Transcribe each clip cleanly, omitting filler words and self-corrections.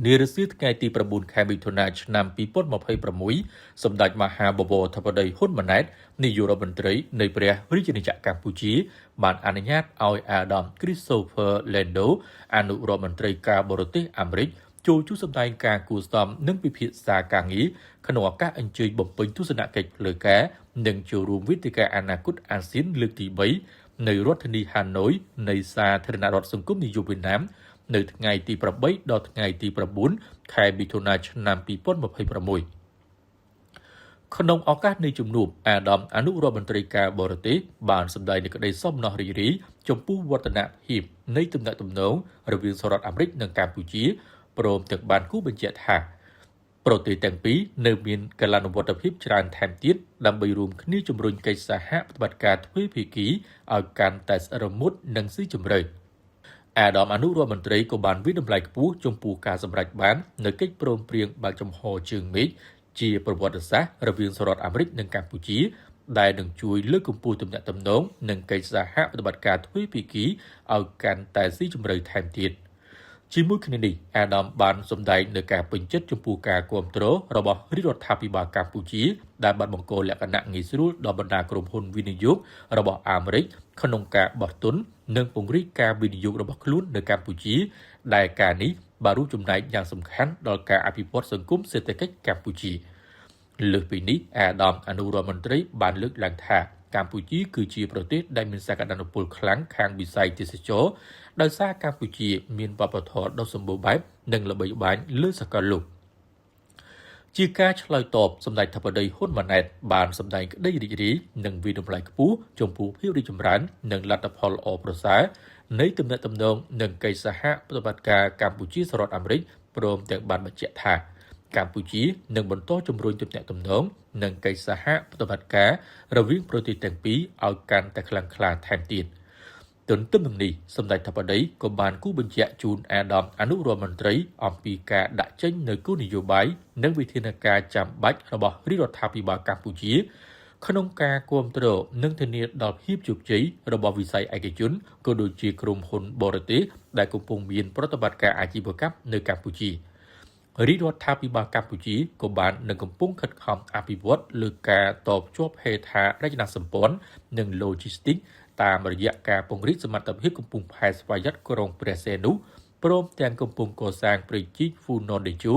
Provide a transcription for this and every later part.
នារសៀលថ្ងៃទី9ខែមិថុនាឆ្នាំ2026សម្ដេចមហាបវរធិបតីហ៊ុនម៉ាណែតនាយករដ្ឋមន្ត្រីនៃព្រះរាជាណាចក្រកម្ពុជា បានអនុញ្ញាតឲ្យអាដាម Christopher Lando អនុរដ្ឋមន្ត្រីការបរទេសអាមេរិកចូលជួបសម្ដែងការគួរសមនិងពិភាក្សាការងារក្នុងឱកាសអញ្ជើញបំពេញទស្សនកិច្ចផ្លូវការនិងចូលរួមវេទិកាអនាគតអាស៊ានលើកទី3នៅរដ្ឋធានីហាណូយនៃសាធារណរដ្ឋសង្គមនិយមវៀតណាមនៅថ្ងៃទី8ដល់ថ្ងៃទី9ខែមិថុនាឆ្នាំ2026ក្នុងឱកាសនៃជំនួបអាដាមអនុរដ្ឋមន្ត្រីការបរទេសបានសម្ដែងនូវក្តីសោមនស្សរីករាយចំពោះវឌ្ឍនភាពនៃទំនាក់ទំនងរវាងសហរដ្ឋអាមេរិកនិងកម្ពុជាព្រមទាំងបានគូសបញ្ជាក់ថាប្រទេសទាំងពីរនៅមានកលានុវត្តភាពច្រើនថែមទៀតដើម្បីរួមគ្នាជំរុញកិច្ចសហប្រតិបត្តិការទ្វេភាគីឲ្យកាន់តែស្អិតរមួតនិងស៊ីជម្រៅអាដាមអនុរដ្ឋមន្ត្រីក៏បានវាយតម្លៃខ្ពស់ចំពោះការសម្រេចបាននូវកិច្ចព្រមព្រៀងបើកចំហជើងមេឃជាប្រវត្តិសាស្ត្ររវាងសហរដ្ឋអាមេរិកនិងកម្ពុជា ដែលនឹងជួយលើកកម្ពស់ទំនាក់ទំនងនិងកិច្ចសហប្រតិបត្តិការទ្វេភាគីឲ្យកាន់តែស៊ីជម្រៅថែមទៀតជាមួយគ្នានេះអាដាមបានសម្ដែងនូវការពេញចិត្តចំពោះការគាំទ្ររបស់រាជរដ្ឋាភិបាលកម្ពុជាដែលបានបង្កលក្ខណៈងាយស្រួលដល់បណ្ដាក្រុមហ៊ុនវិនិយោគរបស់អាមេរិកក្នុងការបោះទុននិងពង្រីកការវិនិយោគរបស់ខ្លួននៅកម្ពុជា ដែលការនេះបានរួមចំណែកយ៉ាងសំខាន់ដល់ការអភិវឌ្ឍសង្គមសេដ្ឋកិច្ចកម្ពុជាលើសពីនេះអាដាមអនុរដ្ឋមន្ត្រីបានលើកឡើងថាកម្ពុជាគឺជាប្រទេសដែលមានសក្តានុពលខ្លាំងខាងវិស័យទេសចរណ៍ដោយសារកម្ពុជាមានវប្បធម៌ដ៏សម្បូរបែបនិងល្បីល្បាញលើសកលលោកជាការឆ្លើយតបសម្ដេចធិបតីហ៊ុនម៉ាណែតបានសម្ដែងក្តីរីករាយនិងវាយតម្លៃខ្ពស់ចំពោះភាពរីកចម្រើននិងលទ្ធផលល្អប្រសើរនៃទំនាក់ទំនងនិងកិច្ចសហប្រតិបត្តិការកម្ពុជាសហរដ្ឋអាមេរិកព្រមទាំងបានបញ្ជាក់ថាកម្ពុជានឹងបន្តជំរុញទំនាក់ទំនងនិងកិច្ចសហប្រតិបត្តិការរវាងប្រទេសទាំងពីរឲ្យកាន់តែខ្លាំងក្លាថែមទៀតទន្ទឹមនឹងនេះសម្ដេចធិបតីក៏បានគូសបញ្ជាក់ជូនអាដាមអនុរដ្ឋមន្ត្រីអំពីការដាក់ចេញនូវគោលនយោបាយនិងវិធានការចាំបាច់របស់រាជរដ្ឋាភិបាលកម្ពុជា ក្នុងការគាំទ្រនិងធានាដល់ភាពជោគជ័យរបស់វិស័យឯកជនក៏ដូចជាក្រុមហ៊ុនបរទេសដែលកំពុងមានប្រតិបត្តិការអាជីវកម្មនៅកម្ពុជារាជរដ្ឋាភិបាលកម្ពុជាក៏បាននឹងកំពុងខិតខំអភិវឌ្ឍលើការតភ្ជាប់ហេដ្ឋារចនាសម្ព័ន្ធនិងឡូជីស្ទីកតាមរយៈការពង្រីកសមត្ថភាពកំពង់ផែស្វយ័តក្រុងព្រះសីហនុព្រមទាំងកំពុងកសាងព្រែកជីកហ្វូណនតេជោ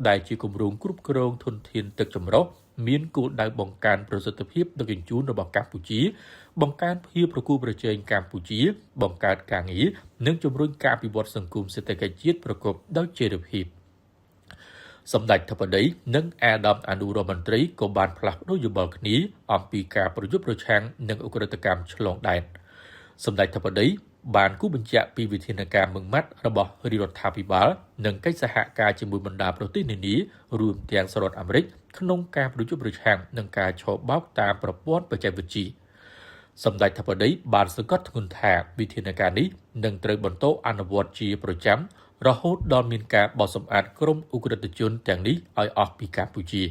ដែលជាគម្រោងគ្រប់គ្រងធនធានទឹកចម្រុះមានគោលដៅបង្កើនប្រសិទ្ធភាពដឹកជញ្ជូនរបស់កម្ពុជា បង្កើនភាពប្រកួតប្រជែងកម្ពុជា បង្កើតការងារនិងជំរុញការអភិវឌ្ឍសង្គមសេដ្ឋកិច្ចជាតិប្រកបដោយចីរភាពសម្ដេចធិបតីនិងអាដាមអនុរដ្ឋមន្ត្រីក៏បានផ្លាស់ប្ដូរយោបល់គ្នាអំពីការប្រយុទ្ធប្រឆាំងនឹងឧក្រិដ្ឋកម្មឆ្លងដែនសម្ដេចធិបតីបានគូសបញ្ជាក់ពីវិធានការម៉ឺងម៉ាត់របស់រាជរដ្ឋាភិបាលនិងកិច្ចសហការជាមួយបណ្ដាប្រទេសនានារួមទាំងសហរដ្ឋអាមេរិកក្នុងការប្រយុទ្ធប្រឆាំងនឹងការឆបោកតាមប្រព័ន្ធបច្ចេកវិទ្យាសម្ដេចធិបតីបានសង្កត់ធ្ងន់ថាវិធានការនេះនឹងត្រូវបន្តអនុវត្តជាប្រចាំរហូតដល់មានការបោសសម្អាតក្រុមឧក្រិដ្ឋជនទាំងនេះឲ្យអស់ពីកម្ពុជា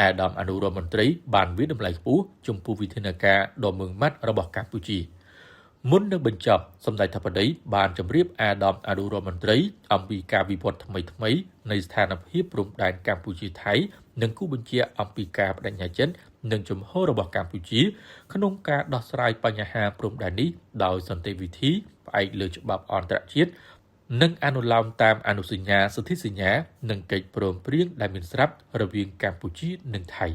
អាដាមអនុរដ្ឋមន្ត្រីបានវាយតម្លៃខ្ពស់ចំពោះវិធានការដ៏ម៉ឺងម៉ាត់របស់កម្ពុជាមុននឹងបញ្ចប់សម្ដេចធិបតីបានជម្រាបអាដាមអនុរដ្ឋមន្ត្រីអំពីការវិវត្តថ្មីៗនៃស្ថានភាពព្រំដែនកម្ពុជាថៃនិងគូសបញ្ជាក់អំពីការប្ដេជ្ញាចិត្តនិងជំហររបស់កម្ពុជាក្នុងការដោះស្រាយបញ្ហាព្រំដែននេះដោយសន្តិវិធីផ្អែកលើច្បាប់អន្តរជាតិនិងអនុលោមតាមអនុសញ្ញាសន្ធិសញ្ញានិងកិច្ចព្រមព្រៀងដែលមានស្រាប់រវាងកម្ពុជានិងថៃ។